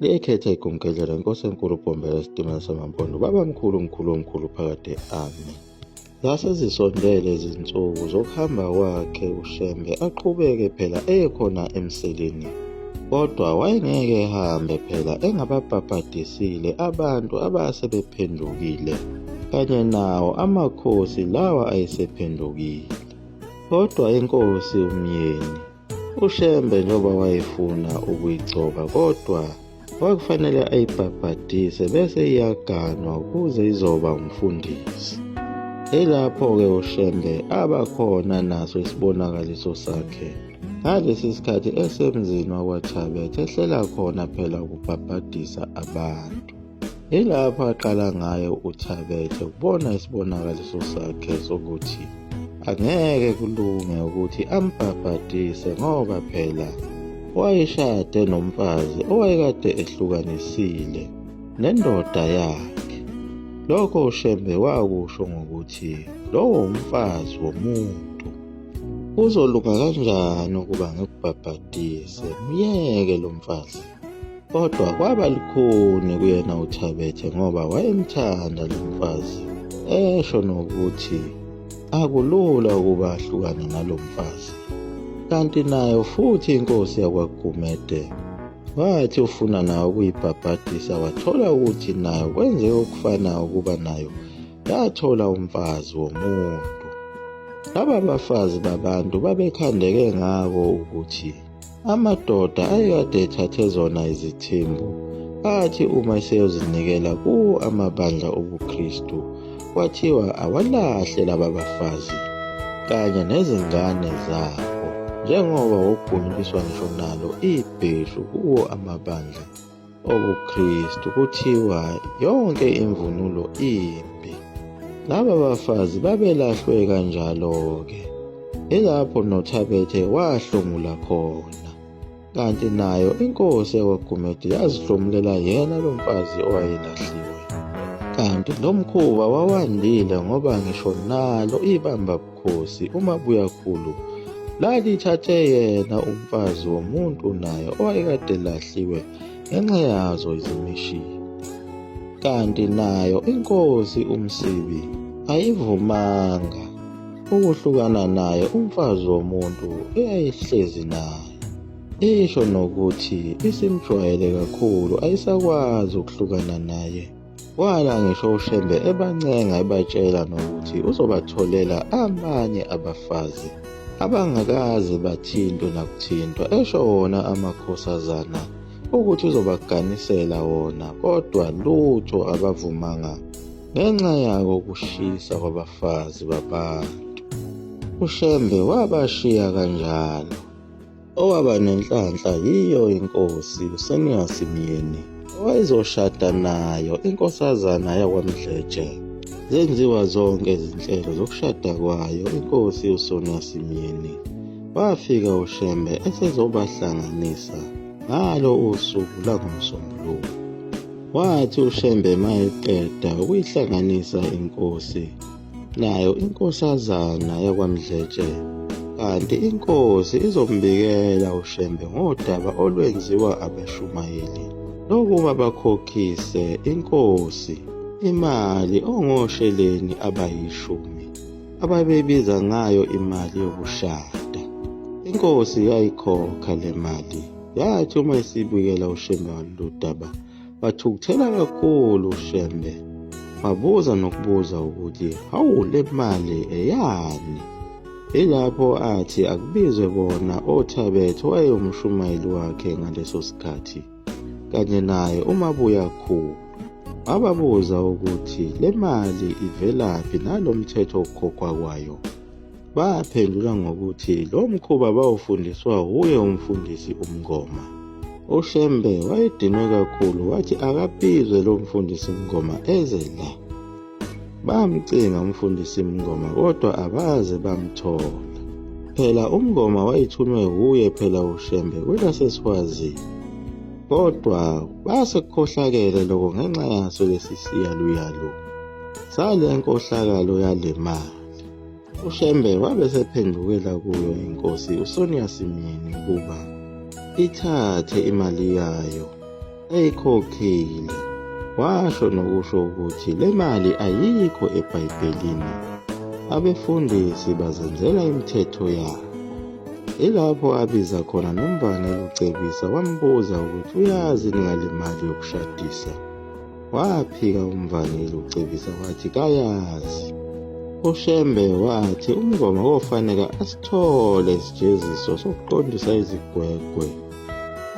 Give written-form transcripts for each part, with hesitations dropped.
Liyekhetha igumgedlela inkosi enkulu Bhombela isitimela samaMpondo babamkhulu mkhulu omkhulu phakade amen. Zase zisondele izinsuku zokuhamba kwakhe uShembe aqhubeke phela eye khona emseleni. Kodwa wayengeke ehambe phela engababhabhadisile abantu abase bephendukile kanye nawo amakhosi lawa ayesephendukile. Kodwa inkosi umyeni uShembe njengoba wayefuna ukuyigcoba kodwa kwakufanele ayibhabhadise bese iyaganwa ukuze izoba umfundisi. Ilapho-ke uShembe abakhona naso isibonakaliso sakhe ngalesi sikhathi esemzini wakwaThabethe ehlela khona phela ukubhabhadisa abantu. Yilapho aqala ngayo uThabethe ukubona isibonakaliso sakhe sokuthi angeke kulunge ukuthi ambhabhadise ngoba phela wayeshade nomfazi owayekade ehlukanisile nendoda yakhe. Lokho uShembe wakusho ngokuthi lowo umfazi womuntu. Kuzolunga kanjani ukuba ngikubhabhadise? Myeke lo mfazi. Kodwa kwaba lukhuni kuyena uThabethe ngoba wayemthanda lo mfazi, esho nokuthi akulula ukuba ahlukane nalo mfazi. Kanti nayo futhi inkosi yakwaGumede wathi ufuna nayo ukuyibhabhadisa wathola ukuthi nayo kwenzeka okufanayo ukuba nayo yathola umfazi womuntu. Laba bafazi babantu babekhandeke ngako ukuthi Amadoda ayekade ethathe zona izithembu athi uma eseyozinikela kuwo amabandla obuKristu kwathiwa awalahle laba bafazi kanye nezingane zabo njengoba wokubhunyuliswa ngisho nalo ibheshu kuwo amabandla obuKristu kuthiwa yonke imvunulo imbi. Laba bafazi babelahlwe kanjalo-ke. Ilapho noThabethe wahlomula khona. Kanti nayo inkosi yakwaGumede yazihlomulela yena lo mfazi owayelahliwe. Kanti lo mkhuba wawandile ngoba ngisho nalo ibambabukhosi uMabuyakhulu lalithathe yena umfazi womuntu naye owayekade lahliwe ngenxa yazo izimishini. Kanti nayo inkosi uMsibi ayivumanga ukuhlukana naye umfazi womuntu eyayihlezi naye. Isho nokuthi isimjwayele kakhulu ayisakwazi ukuhlukana naye. Wala ngisho uShembe ebancenga ebatshela nokuthi uzobatholela abanye abafazi abangakaze bathintwe nakuthintwa esho wona amakhosazana ukuthi uzobaganisela wona kodwa lutho abavumanga ngenxa yako ukushisa kwabafazi babantu. UShembe wabashiya kanjalo. Owaba nenhlanhla yiyo inkosi uSeniasi Myeni owayezoshada nayo inkosazana yakwaMdletshe. Zenziwa zonke izinhlelo zokushada kwayo inkosi uSoniasi Myeni. Wafika uShembe esezobahlanganisa ngalo usuku langoMsombuluko. Wathi uShembe mayeqeda ukuyihlanganisa inkosi nayo inkosazana yakwaMdletshe kanti inkosi izombikela uShembe ngodaba olwenziwa abashumayeli lokuba bakhokhise inkosi imali ongosheleni abayishumi ababebiza ngayo imali yokushada. Inkosi yayikhokha le mali yathi uma isibikela uShembe ngalolu daba Wathukuthela kakhulu uShembe wabuza nokubuza ukuthi hawu le mali eyani? Yilapho athi akubizwe bona oThabethe owayewumshumayeli wakhe ngaleso sikhathi kanye naye uMabuyakhulu. Wababuza ukuthi le mali ivelaphi nalo mthetho wokukhokhwa kwayo. Baphendula ngokuthi lo mkhuba bawufundiswa wuye umfundisi uMngoma. UShembe wayedinwe kakhulu wathi akabizwe lo mfundisi Mngoma eze la. Bamcinga umfundisi Mngoma kodwa abaze bamthola. Phela uMngoma wayethunywe wuye phela uShembe kwelaseSwazini. Kodwa base kukhohlakele lokho ngenxa yaso lesi siyaluyalu sale nkohlakalo yale mali. UShembe wabe esephendukela kuyo inkosi uSonia Simini ukuba ithathe imali yayo. Eyikhokhile. Washo nokusho ukuthi le mali ayikho eBhayibhelini. Abefundisi bazenzela imithetho yabo. Yilapho abiza khona nomvangeli uCebisa wambuza ukuthi uyazi ngale mali yokushadisa. Waphika umvangeli uCebisa wathi kayazi. UShembe wathi umngoma kofaneka asithole isijeziso sokuqondisa izigwegwe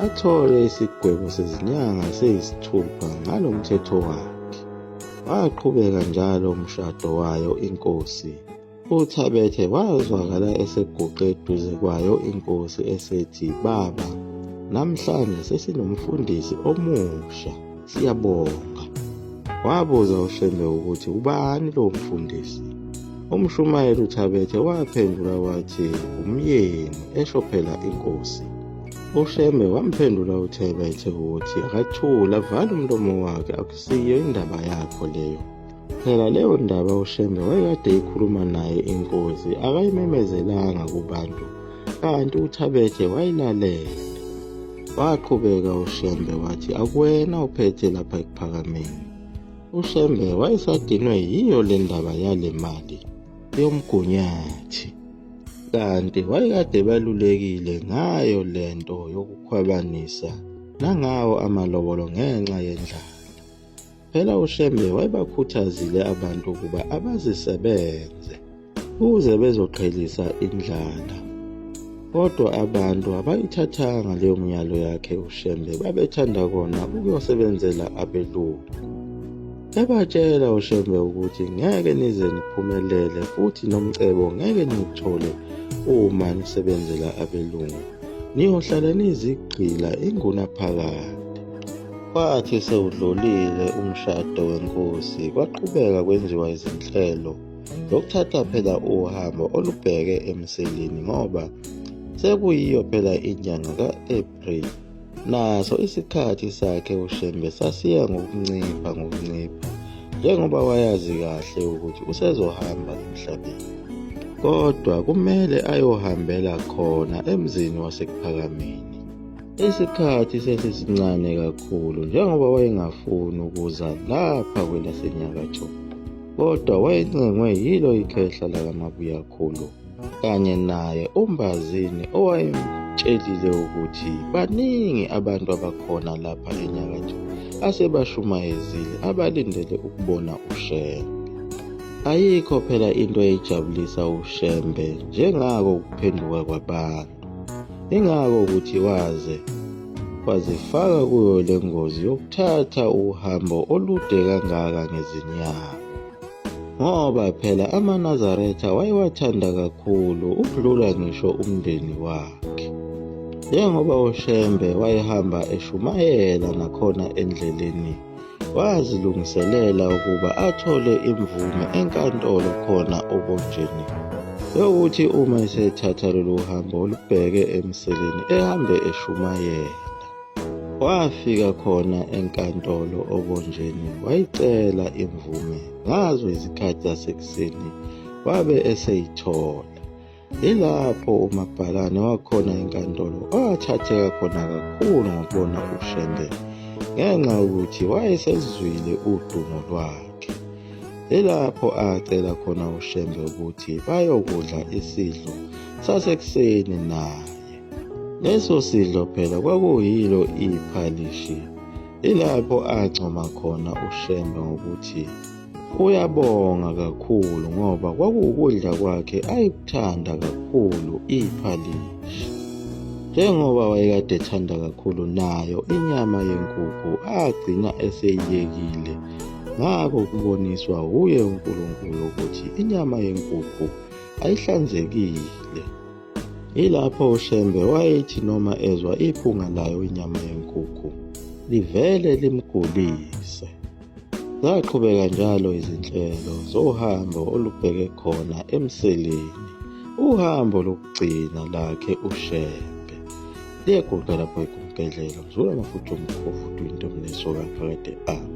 athole isigwebo sezinyanga esiyisithupha ngalo mthetho wakhe. Waqhubeka njalo umshado wayo inkosi. UThabethe wazwakala eseguqe eduze kwayo inkosi esethi, Baba, namhlanje sesinomfundisi omusha, siyabonga. Wabuza uShembe ukuthi ubani lowo mfundisi. Umshumayeli uThabethe waphendula wathi umyeni, esho phela inkosi. UShembe wamphendula uThabethe ukuthi akathule avale umlomo wakhe akusiyo indaba yakho leyo. Phela leyo ndaba uShembe wayekade eyikhuluma naye inkosi akayimemezelanga kubantu kanti uThabethe wayilalela. Waqhubeka uShembe wathi akuwena uphethe lapha ekuphakameni. UShembe wayesadinwe yiyo le ndaba yale mali yomgunyathi. Kanti wayekade ebalulekile ngayo le nto yokukhwabanisa nangawo amalobolo ngenxa yendlala. Phela uShembe wayebakhuthazile abantu ukuba abazisebenze ukuze bezoqhelisa indlala. Kodwa abantu abayithathanga leyo myalo yakhe uShembe, babethanda kona ukuyosebenzela abelungu. Ebatshela uShembe ukuthi ngeke nize niphumelele futhi nomcebo ngeke niwuthole uma nisebenzela abelungu. Niyohlala nizigqila ingunaphakade. Kwathi sewudlulile umshado wenkosi kwaqhubeka kwenziwa izinhlelo zokuthatha phela uhambo olubheke eMseleni ngoba sekuyiyo phela inyanga ka-April. Naso isikhathi sakhe uShembe sasiya ngokuncipha ngokuncipha njengoba wayazi kahle ukuthi usezohamba emhlabeni. Kodwa kumele ayohambela khona emzini waseKuphakameni. Isikhathi sesisincane kakhulu njengoba wayengafuni ukuza lapha kwelasenyakatho kodwa wayencengwe yilo ikhehla lakamabuyakhulu kanye naye uMbazini owayemtshelile ukuthi baningi abantu abakhona lapha enyakatho asebashumayezile abalindele ukubona uShembe. Ayikho phela into eyijabulisa uShembe njengako ukuphenduka kwabantu. Ingako ukuthi waze wazifaka kuyo le ngozi yokuthatha uhambo olude kangaka ngezinyawo. Ngoba phela amaNazaretha wayewathanda kakhulu ukudlula ngisho umndeni wakhe. Njengoba uShembe wayehamba eshumayela nakhona endleleni wazilungiselela ukuba athole imvume enkantolo khona oBonjeni yokuthi uma esethatha lolu hambo olubheke eMseleni ehambe eshumayela. Wafika khona enkantolo oBonjeni wayicela imvume ngazo izikhathi zasekuseni wabe eseyithola. Yilapho umabhalane wakhona enkantolo wathatheka khona kakhulu ngokubona uShembe ngenxa yokuthi wayesezwile udumo lwakhe. Yilapho acela khona uShembe ukuthi bayokudla isidlo sasekuseni naye. Leso sidlo phela kwakuyilo iphalishi. Yilapho ancoma khona uShembe ngokuthi Uyabonga kakhulu ngoba kwakuwukudla kwakhe ayekuthanda kakhulu iphalishi. Njengoba wayekade ethanda kakhulu nayo inyama yenkukhu agcina eseyiyekile ngakho kuboniswa wuye uNkulunkulu ukuthi inyama yenkukhu ayihlanzekile. Yilapho uShembe wayethi noma ezwa iphunga layo inyama yenkukhu livele limgulise. Zaqhubeka njalo izinhlelo zohambo olubheke khona eMseleni, uhambo lokugcina lakhe uShembe. Liyeguqa lapho igumgedlela, mzula amafutha omkhovu, into mneso kaphakade. Amen.